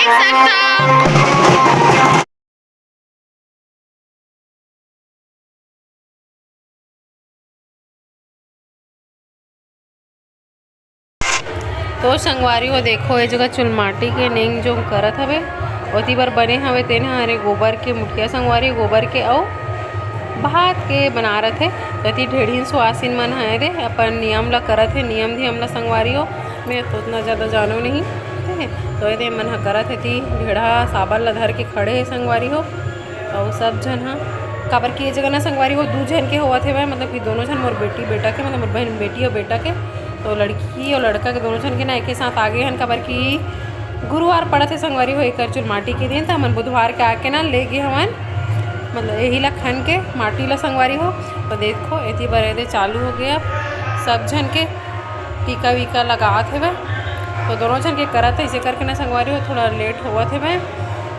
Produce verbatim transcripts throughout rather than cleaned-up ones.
तो संगवारी हो, देखो, ये जगह चुलमाटी के नेंग जो करत हवे, ओती बर बने हवे, तेन ह हरे गोबर के मुठिया संगवारी, गोबर के अउ भात के बना रथे। तो एती ढेढ़िन सुवासिन मन ह एदे अपन नियम ला करत हे, नियम धियम ला संगवारी हो। मैं तो उतना ज़्यादा जानव नहीं, ठीक है। तो एदे मन ह करत हे, एती ढेढ़ा साबर ला धर के खड़े हे संगवारी हो। अउ सब झन ह, काबर कि ये जगह ना संगवारी हो, दू झन के होवत हेवय, मतलब कि दोनों झन, मोर बेटी बेटा के, मतलब मोर बहन बेटी अउ बेटा के। तो लड़की अउ लड़का के दोनों झन के ना एके साथ आगे हन, काबर कि गुरुवार पड़त हे संगवारी हो, एकर चुलमाटी के दिन, त हमन बुधवार के आके ना ले गे हवन, मतलब यही ला खन के माटी ला संगवारी हो। तो देखो, एती बर एदे चालू हो गया सब झन के टीका वीका लगात हेवय। तो दोनों झन के करत हे, इसे करके ना संगवारी हो, थोड़ा लेट होवत हेवय।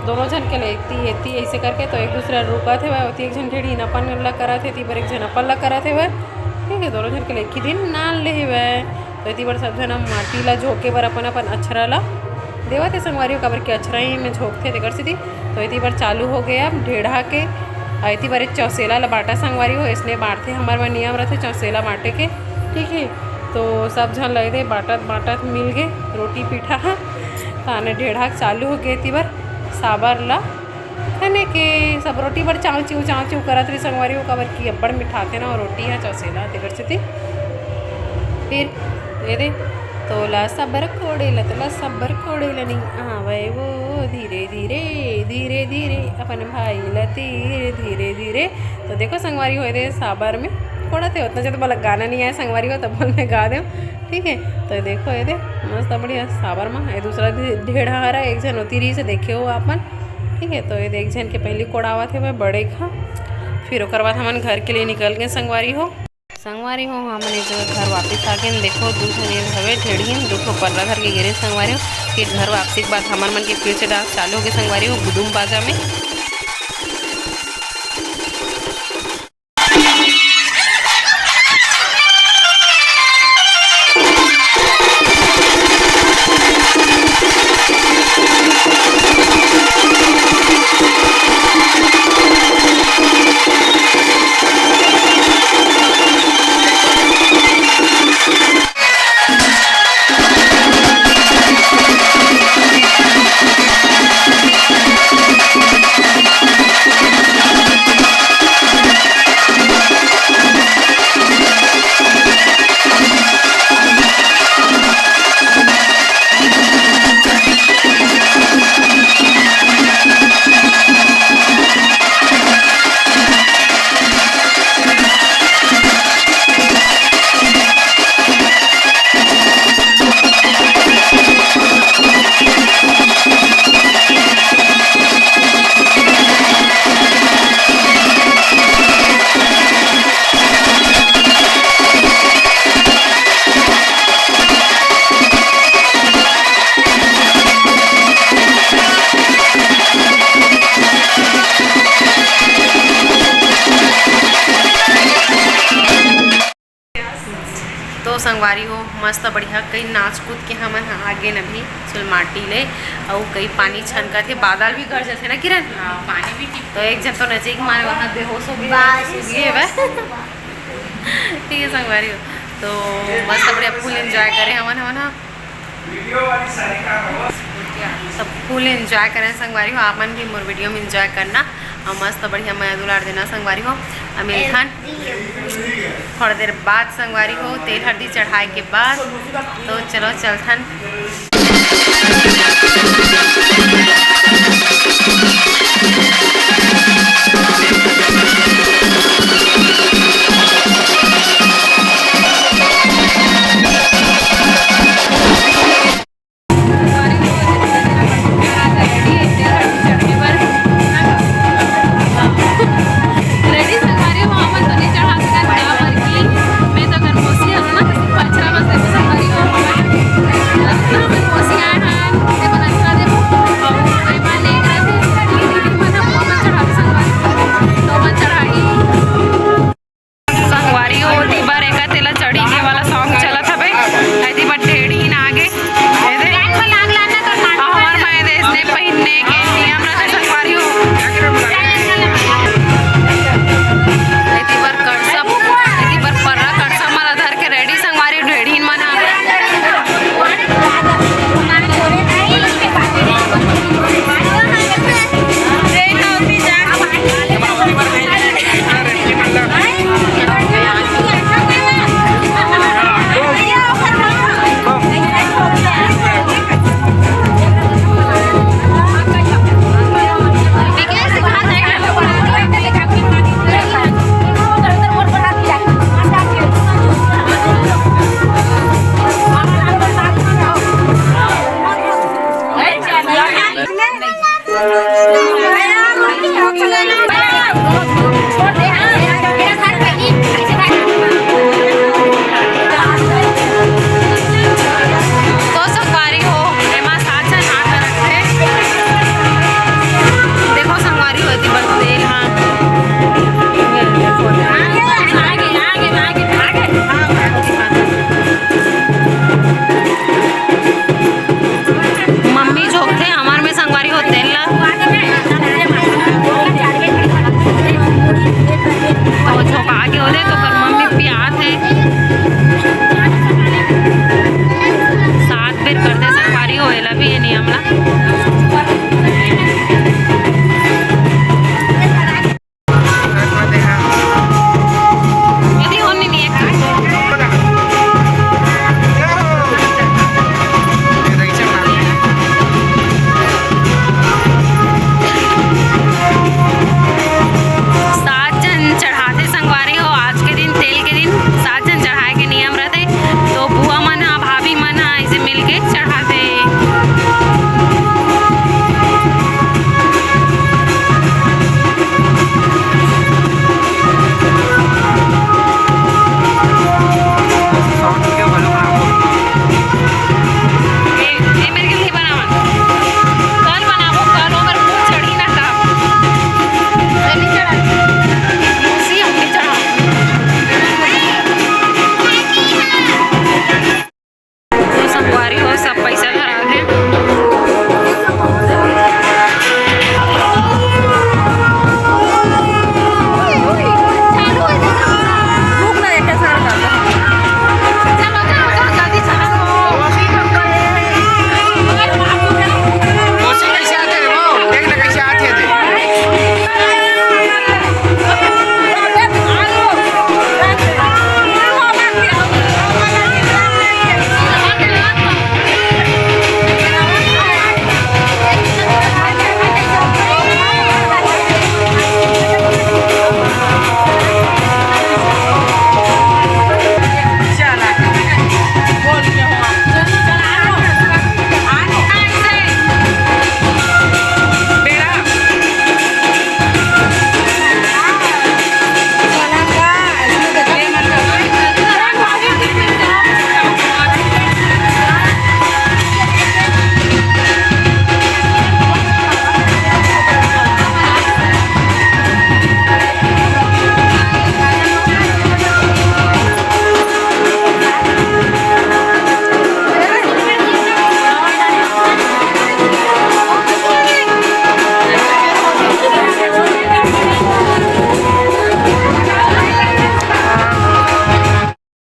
दोनों झन के लेती एती ऐसे करके तो एक दूसरा रुकत हेवय। ओती एक झन ढेढ़ीन अपन ला करत हे, एती बर एक झन अपन ला करत हेवय। ठीक है, दोनों झन के ले एक ही दिन नान ले हेवय। तो एती बर सब झन अब माटी ला झोंके बर अपन अपन अछरा ला देवत हे संगवारी हो, काबर के अछरा ही में झोंकथे तेकर सेती। तो एती बर चालू हो गया अब ढेढ़ा के, अउ एती बर एक चौसेला ला बांटा संगवारी हो, इसने बांटथे, हमर मन नियम रथे चौसेला बांटे के। ठीक है, तो सब झन ला एदे बांटत बांटत मिल गे रोटी पीठा ह। ताने ढेढ़ा के चालू हो गे एती बर साबर ला खने के। सब रोटी बर चाव चिव चाव चिव करत रही संगवारी हो, काबर कि अब्बड़ मिठाथे ना रोटी ह चौसेला, तेकर सेती। फिर एदे, तोला सबर कोड़े ला, तोला सबर कोड़े ला नहीं आवे वो, धीरे धीरे, धीरे धीरे अपन भाई ला तीर, धीरे धीरे। तो देखो संगवारी हो, एदे साबर में कोड़त हे, उतना ज्यादा मोला गाना नहीं आय संगवारी हो, तब मैं गा देव। ठीक है, तो देखो एदे मस्त बढ़िया साबर में ये दूसरा ढे-, ढेढ़ा हरा, एक झन ओती रही से देखे हो आपन। ठीक है, तो एदे एक झन के पहली कोड़ावत हेवय बड़े खा, फिर ओकर बाद हमन घर के लिए निकल गए संगवारी हो। संगवारी हो, हमन एक जगह घर वापिस आ गेन। देखो, दू झन ये हवे ढेढ़ीन, दू ठो पर्रा धर के गिरे संगवारी हो। फिर घर वापसी के बाद हमर मन के फिर से डांस चालू हो गए संगवारी हो, गुदुम बाजा में। तो संगवारी हो, मस्त बढ़िया कई नाच कूद के हमन ह आगे न भी चुलमाटी ले, अउ कई पानी छनकत हे, बादल भी गरजत हे ना किरण? हाँ, पानी भी टिप। तो एक झन तो नचई के मारे वहाँ बेहोश हो गए, बारिश सुबह हे बस। ठीक है संगवारी हो, तो मस्त बढ़िया फुल एंजॉय करे हमन, हमन ह। तो फुल एंजॉय करें संगवारी हो, आप मन भी मोर वीडियो में एंजॉय करना और मस्त बढ़िया मया दुलार देना संगवारी हो। अब मिलथन थोड़ा देर बाद संगवारी हो, तेल हल्दी चढ़ाए के बाद। तो चलो चलथन। रेडी संगवारी हो, हमन तो नइ चढ़ा सकन, काबर कि मैं तो घर कोसी हंव ना, पचरा बस संगवारी हो, हमन तो संगवारी हो, एमा सात झन हाथ रखथे। देखो संगवारी हो, एती बर तेल, हाँ। आगे, आगे, आगे, आगे, आगे। मम्मी झोंकथे हमर में संगवारी हो तेल ला। तो झोंका के हो दे तो ओकर मम्मी पियात हे। सात बेर कर दे संगवारी हो, एला भी ये नियम ला। यदि होने नहीं है। सात झन चढ़ाथे संगवारी हो, आज के दिन, तेल के दिन, सात झन चढ़ाए के नियम रथे। तो बुआ मन ह, भाभी मन ह ऐसे मिलके चढ़ाथे। ए, ए मेरे के लिए बनावन। कल बनाबो, कल ओकर फूल चढ़ी ना का। जल्दी चढ़ा। उसी हमके चढ़ा। तो संगवारी हो, सब पैसा धरा दे।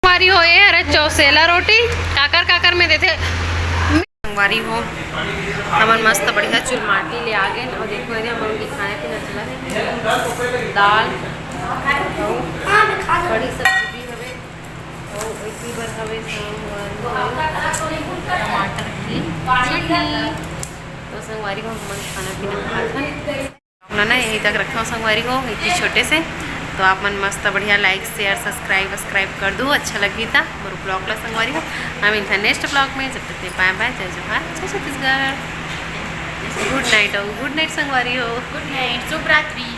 संगवारी हो, ये हरे चौसेला रोटी, काकर काकर में देथे। संगवारी हो, हमन मस्त बढ़िया चुलमाटी ले आ गए। और देखो, ये हमन के खाना पीना चला है, दाल, कढ़ी सब्जी भी हवे, और इसी बर हवे संगवारी हो, टमाटर की चटनी। तो संगवारी हो, हमन खाना पीना खाथन। ना, ना, यहीं तक रखा हूँ संगवारी हो, इतनी छोटे से। तो आप मन मस्त बढ़िया like, share, subscribe, subscribe कर दो, अच्छा लगी था मोर vlog ला संगवारी हो। हम मिलते हैं next vlog में, जब तक के लिए bye bye, जय जोहार, जय छत्तीसगढ़, good night हो, good night संगवारी हो, good night, शुभ रात्रि।